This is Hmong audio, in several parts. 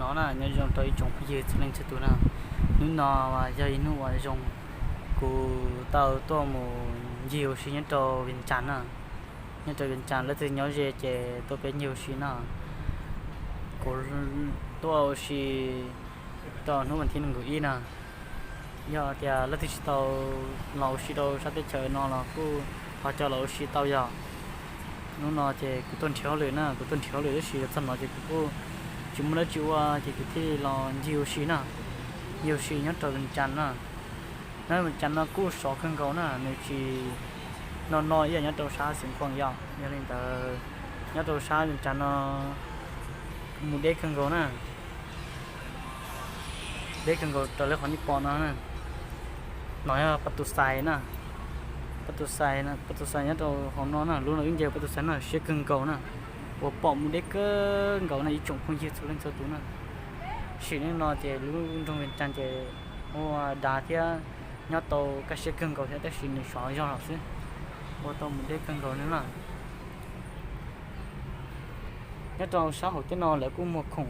No na, nyob zoo rau ib tsoom phooj ywg txhua leej txhua tus na. Hnub no yog ib hnub uas zoo, kuv tau tuaj mus ncig ua si nyob rau Vias Cas na. Nyob rau Vias Cas, leej twg nyob ze ces tuaj peb ncig ua si no. Kuv tuaj ua si rau hnub vas thib nees nkaum ib na. Yog tias leej twg tsis tau los ua si rau sab teb chaws no los kuj ho coj los ua si tau yog. Hnub no ces kuv tuaj nrhiav hauj lwm na, kuv tuaj nrhiav hauj lwm tab sis txog no ces kuv kuj tsis muaj dab tsi ua ces kuv thiaj li los ncig ua si na, ncig ua si nyob rau Vias Cas na. Nyob Vias Cas no kuj sov kawg nkaus na, nws tsis no no ib yam nyob rau sab Xiav Khuam yom. Yog li ntawd, nyob rau sab Vias Cas no mus deb kawg nkaus na, deb kawg nkaus raws li qhov nej pom no na. No yog Paj Tus Xais na, Paj Tus Xais, Paj Tus Xais nyob rau hauv no na, lub no wb nce Paj Tus Xais na, siab kawg nkaus na, uas pom mus deb kawg nkaus na ib tsoom phooj ywg txhua leej txhua tus na. Sim neej no ces lub nroog Vias Cas ces ua dav thiab nyob tau kaj siab kawg nkaus thiab tab sis nws sov zog lawm xwb, ua tau mus deb kawg nkaus li na. Nyob rau sab hauv tej no lawv kuj muag khoom,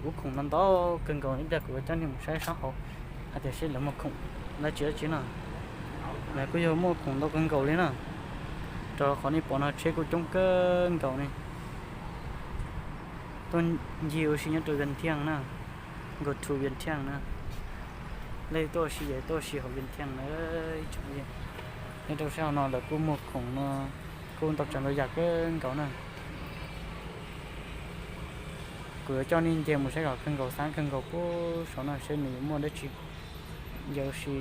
lub khoom no ntau kawg nkaus, ib pliag kuv coj nej mus saib sab hauv hais tias seb lawv muag khoom dab tsi dab tsi na. Lawv kuj yog muaj khoom ntau kawg nkaus li na, rau qhov nej pom no tsheb kuj coob kawg nkaus ne. Tuaj ncig ua si nyob rau Vias Thiaj na, go to Vias Thiaj na. Leej tuaj ua si ces tuaj ua si hauv Vias Thiaj na. Nyob rau sab hauv no lawv kuj muag khoom no, kuj ntau tsav ntau yam kawg nkaus na. Kuv yuav coj nej nce mus saib kom kawg nkaus, xab kawg nkaus puag saud no seb nws yuav muaj dab tsi. Nce ua si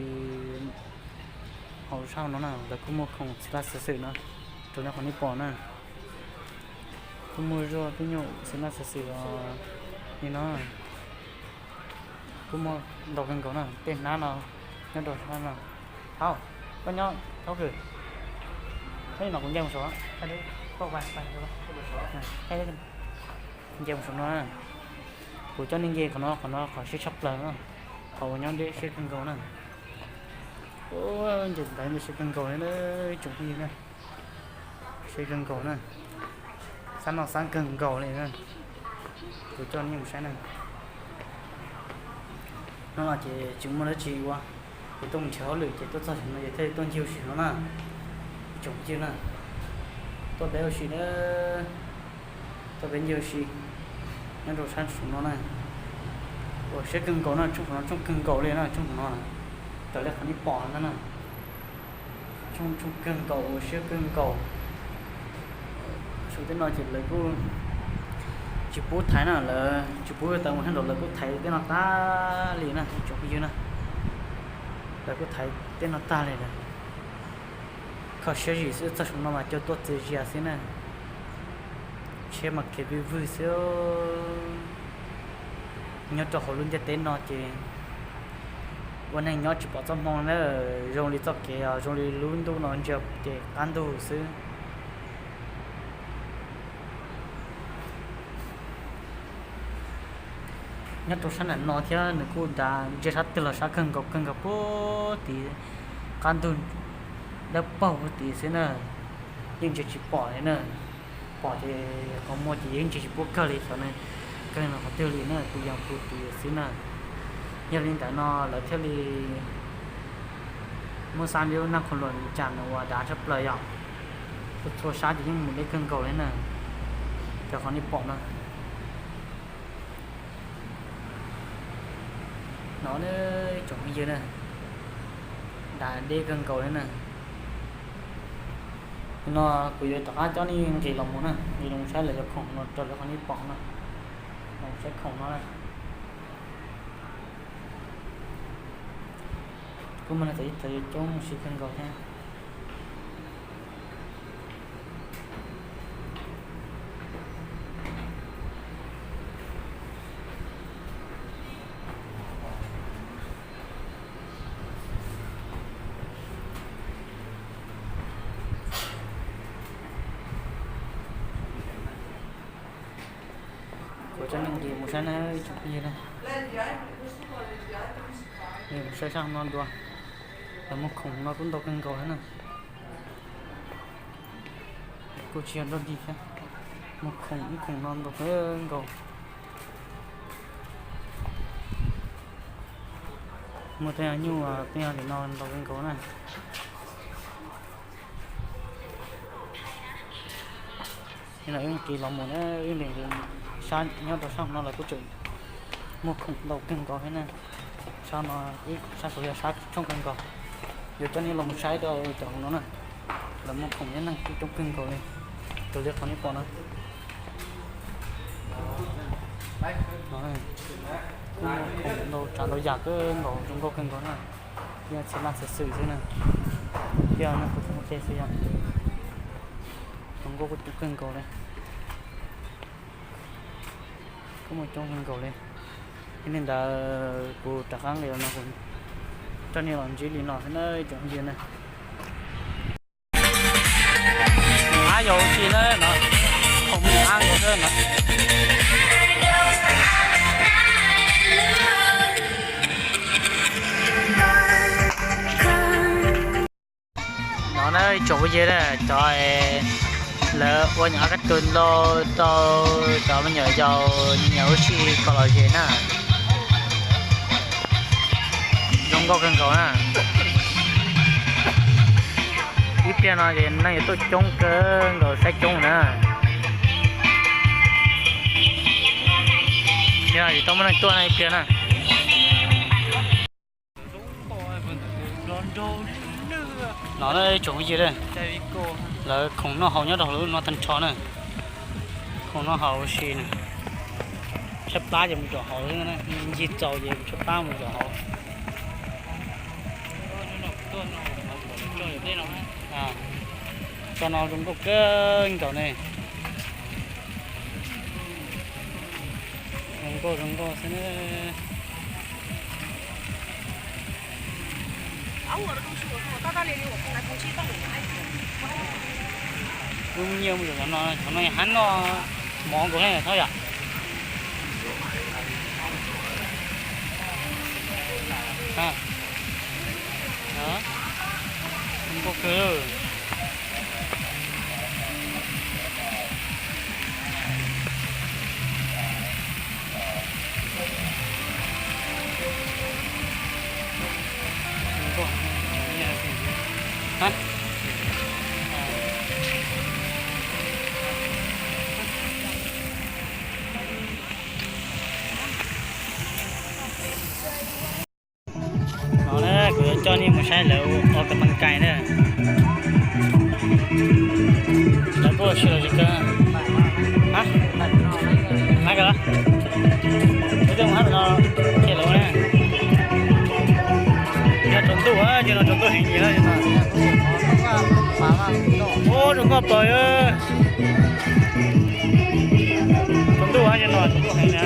hauv sab hauv no na, lawv kuj muag khoom txhia laj xwm xwm no, raws li qhov nej pom na. Kuj muaj zuaj tib nyuag txhia laj xwm xwm li no. Kuj muaj ntau kawg nkaus na, tej hnab no nyob rau sab no. Hauv, koj nyob thaub kws, koj no kuv nce mus saud, nce mus saud no. Kuv coj nej nce qhov no, qhov no qhov siab tshaj plaws na, qhov uas nyob deb siab kawg nkaus na. Nce ntawd siab kawg nkaus li na, tsoom phooj ywg na, siab kawg nkaus na, xab no xab kawg nkaus li na. Kuv coj nej mus saib na. Hnub no ces tsis muaj dab tsi ua, ces tuaj mus nrhiav hauj lwm ces tuaj txog no ces thiaj li tuaj ncig ua si no na. Tsoom phooj ywg na, tuaj peb ua si na, tuaj peb ncig ua si nyob rau sab saum no na. Ua siab kawg nkaus na, tshooj saum no tshooj kawg nkaus li na, tshooj saum no, raws li qhov nej pom no na. Tshooj, tshooj kawg nkaus, ua siab kawg nkaus. Saum tej no ces lawv kuj tsis pub thaiv na, lawv tsis pub tau mus sab nraud, lawv kuj thaiv tej no tag li na, tsoom phooj ywg na. Lawv kuj thaiv tej no tag li lawm. Kho siab zim xwb, txog saum no mas cua tuaj txias zias xwb na. Tsheb mas kev vwj vwg xwb. Nyob rau hauv lub ntiaj teb no ces ua neeg nyob tsis pom txoj hmoo na, zoo li txoj kev os, zoo li lub ntuj no ntsia ces qab ntug xwb. Nyob rau sab nram no thiab nws kuj dav, ntsia sab twg los sab kawg nkaus kawg nkaus puag tid, qab ntug dawb paug puag tid xwb na, yeej ntsia tsis pom li na. Pom ces qhov muag ces yeej ntsia tsis pub kawg li, xyov nws kawg qhov twg li na, tus yees puag tid xwb na. Yog li ntawd no lawv thiaj li muab xab lub naj qhua luam Vias Cas no ua dav tshaj plaws yom. Txhua txhua sab ces yeej mus deb kawg nkaus li na, raws qhov nej pom no. No ne, tsoom phooj ywg na, dav deb kawg nkaus li na. No kuv yuav rov qab coj nej nqis los mus na, nqis los saib lawv cov khoom no raws li qhov nej pom no. Los saib khoom no na. Kuj muaj neeg txawv ib txawv yuav coob mus si kawg nkaus thiab. Kuv coj nej nqis mus saib na, ib tsoom phooj ywg na. Nqis mus saib sab no dua. Lawv muag khoom no kuj ntau kawg nkaus thiab na. Kuj tsis yog dog dig thiab. Muag khoom, muag khoom no ntau kawg nkaus. Muaj tej nyuj, tej yog li no ntau kawg nkaus na. Wb nqis los mus na, wb nqis sab nyob rau sab no lawv kuj tseem muag khoom ntau kawg nkaus thiab na. Sab no, sab saud yog sab tshoob kawg nkaus. Yuav coj nej los mus saib rau cov no na, lawv muag khoom nyob neeg coob coob kawg nkaus li. Raws li qhov nej pom na, kuj muag khoom ntau tsav ntau yam kawg nkaus, zoo nkauj kawg nkaus na. Yeej txiv laj txiv xwm xwb na, thiab nej kuj muaj tej xwb yom. Zoo nkauj kuj coob kawg nkaus li, kuj muaj coob kawg nkaus li. Yog li ntawd kuv rov qab nqis los no kuv coj nej los ntsib li no xwb na ib tsoom phooj ywg na. Ab yog ua si na no, khoom ab nkaus xwb no. No na ib tsoom phooj ywg na, cov lawv ua nyuam qhuav kab tus ntau rau cov me nyuam yaus nyiam ua si kom lom zem na. Zoo nkauj kawg nkaus na. Ib pliag no ces neeg yuav tuaj coob kawg nkaus saib coob na. Yog tsis tau muaj neeg tuaj no ib pliag na. No na ib tsoom phooj ywg, lawv khoom noj haus nyob rau hauv lub no tag nrho na. Khoom noj haus ua si na. Tshaib plab ces mus zaum hauv, ncig txaus ces tshaib plab mus zaum hauv. Tso no zoo nkauj kawg nkaus ne. Zoo nkauj zoo nkauj xwb na. Lub nyiaj mus zaum no, cov no yog hab noj mov nkaus ne thaub yom. Zoo nkauj kawg. No na kuv yuav coj nej mus saib lawv ua kas pas kais na. Lawv kuj ua si lom zem kawg. Hab, hab kawg los. Kuv twb mus hab pem no, ces lawv ua na. Yog tsaus ntuj, ces no tsaus ntuj heev li no. Ub, zoo nkauj plaws. Tsaus ntuj ces no tsaus ntuj heev na.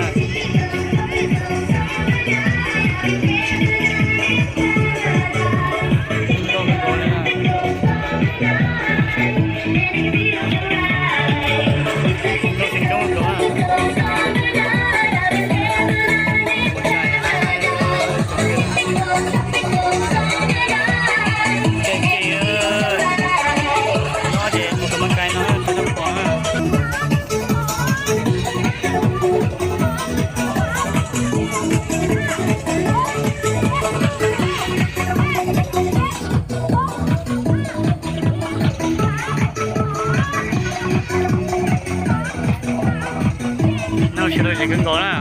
Noj ua si lom zem kawg nkaus na.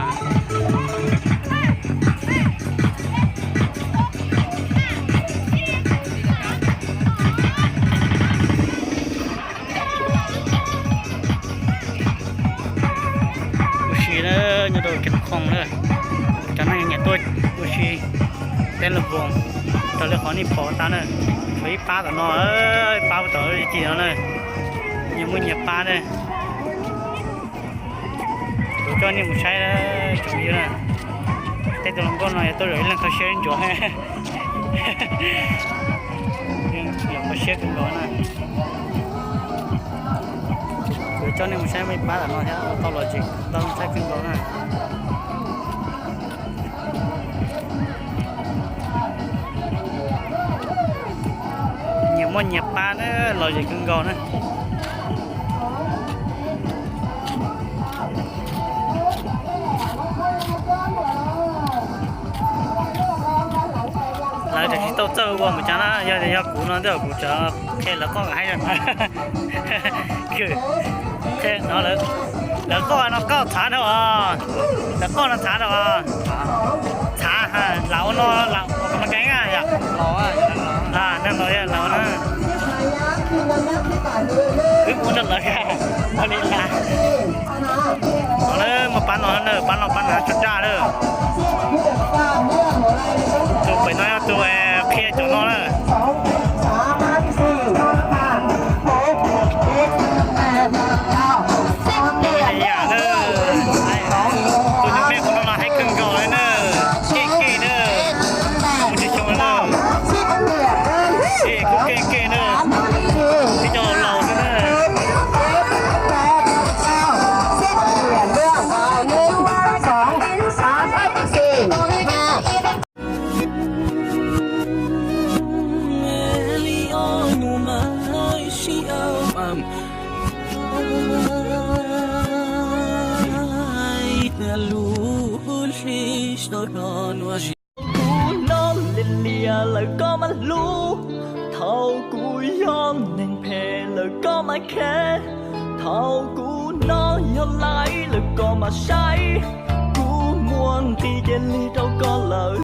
Ua si na, nyob rau Ceeb Khoom na, cov neeg nyiam tuaj ua si teb laj voos, raws li qhov nej pom tas na. Tshuav ib pab tom no, ib pab tom ci no na, nyias muaj nyias pab na. Kuv coj nej mus saib tsoom phooj ywg na, tej tus hluas nkauj no yog tuaj zaum ib leeg kho siab ntsuav. Kho siab kawg nkaus na. Kuv coj nej mus saib muaj ib pab tom no thiab, tau lom zem tau ntxhab kawg nkaus na. Nyias muaj nyias pab na, lom zem kawg nkaus na. Tau txawj ua mus cas na, yog tias yog kuv no ntej kuv tseem qhia lawv qoj haib no. Lawv qoj no qoj txhav na os, lawv qoj no txhav na os, txhav, lam ua no, lam ua no kev na yom. Neeg laus yog laus na. Wb ua rau lawv, ua li cas. Mus pab no na, pab no pab no tso raj na. Tus pem no yog tus qhia cov no na. Yam na, tus nyuag me qhov no los haib kawg nkaus li na. Keej keej na, mus tsis xyoo na. Keej kuj keej keej na, tib co laus xwb na. Kuv noj liam liam lawm koj mas hlub, thaum kuv yog neeg phem lawm koj mas khev, thaum kuv noj yog laib lawm koj mas saib, kuv muaj nqi cia li rau koj lawm.